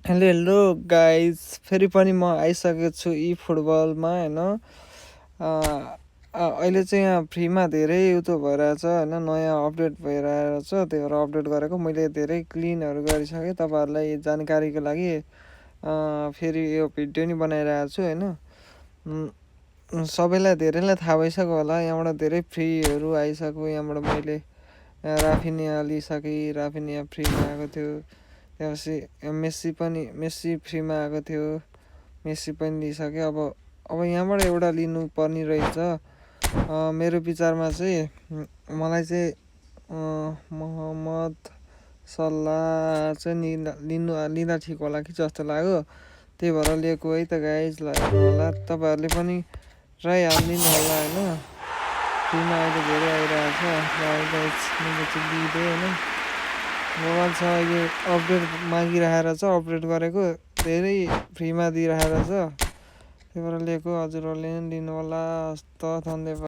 Hello hello guys, फेरि पनि म आइसकेको छु फुटबलमा होइन। अहिले चाहिँ यहाँ फ्रीमा धेरै उतो भइरहेछ होइन, नयाँ अपडेट भइरहेको छ, त्यही भएर अपडेट गरेको मैले धेरै क्लिनहरू गरिसकेँ तपाईँहरूलाई जानकारीको लागि। फेरि यो भिडियो नि बनाइरहेको छु होइन। सबैलाई धेरैलाई थाहा भइसक्यो होला, यहाँबाट धेरै फ्रीहरू आइसक्यो। यहाँबाट मैले राफिनिया लिइसकेँ, राफिनिया फ्रीमा आएको थियो। त्यसपछि मेस्सी फ्रीमा आएको थियो, मेस्सी पनि लिइसकेँ। अब यहाँबाट एउटा लिनुपर्ने रहेछ। मेरो विचारमा चाहिँ मलाई चाहिँ मोहम्मद सल्लाह चाहिँ लिँदा ठिक होला कि जस्तो लाग्यो, त्यही भएर लिएको है त गाइज। होला तपाईँहरूले पनि ट्राई हालिदिनु होला होइन। फ्रीमा अहिले धेरै आइरहेको छ गाइज, मैले चाहिँ लिँदै होइन। मोबाइल छ अहिले अपडेट मागिरहेर छ, अपडेट गरेको धेरै फ्रीमा दिइरहेर छ, त्यही भएर लिएको। हजुरहरूले पनि लिनु होला। हस्त, धन्यवाद।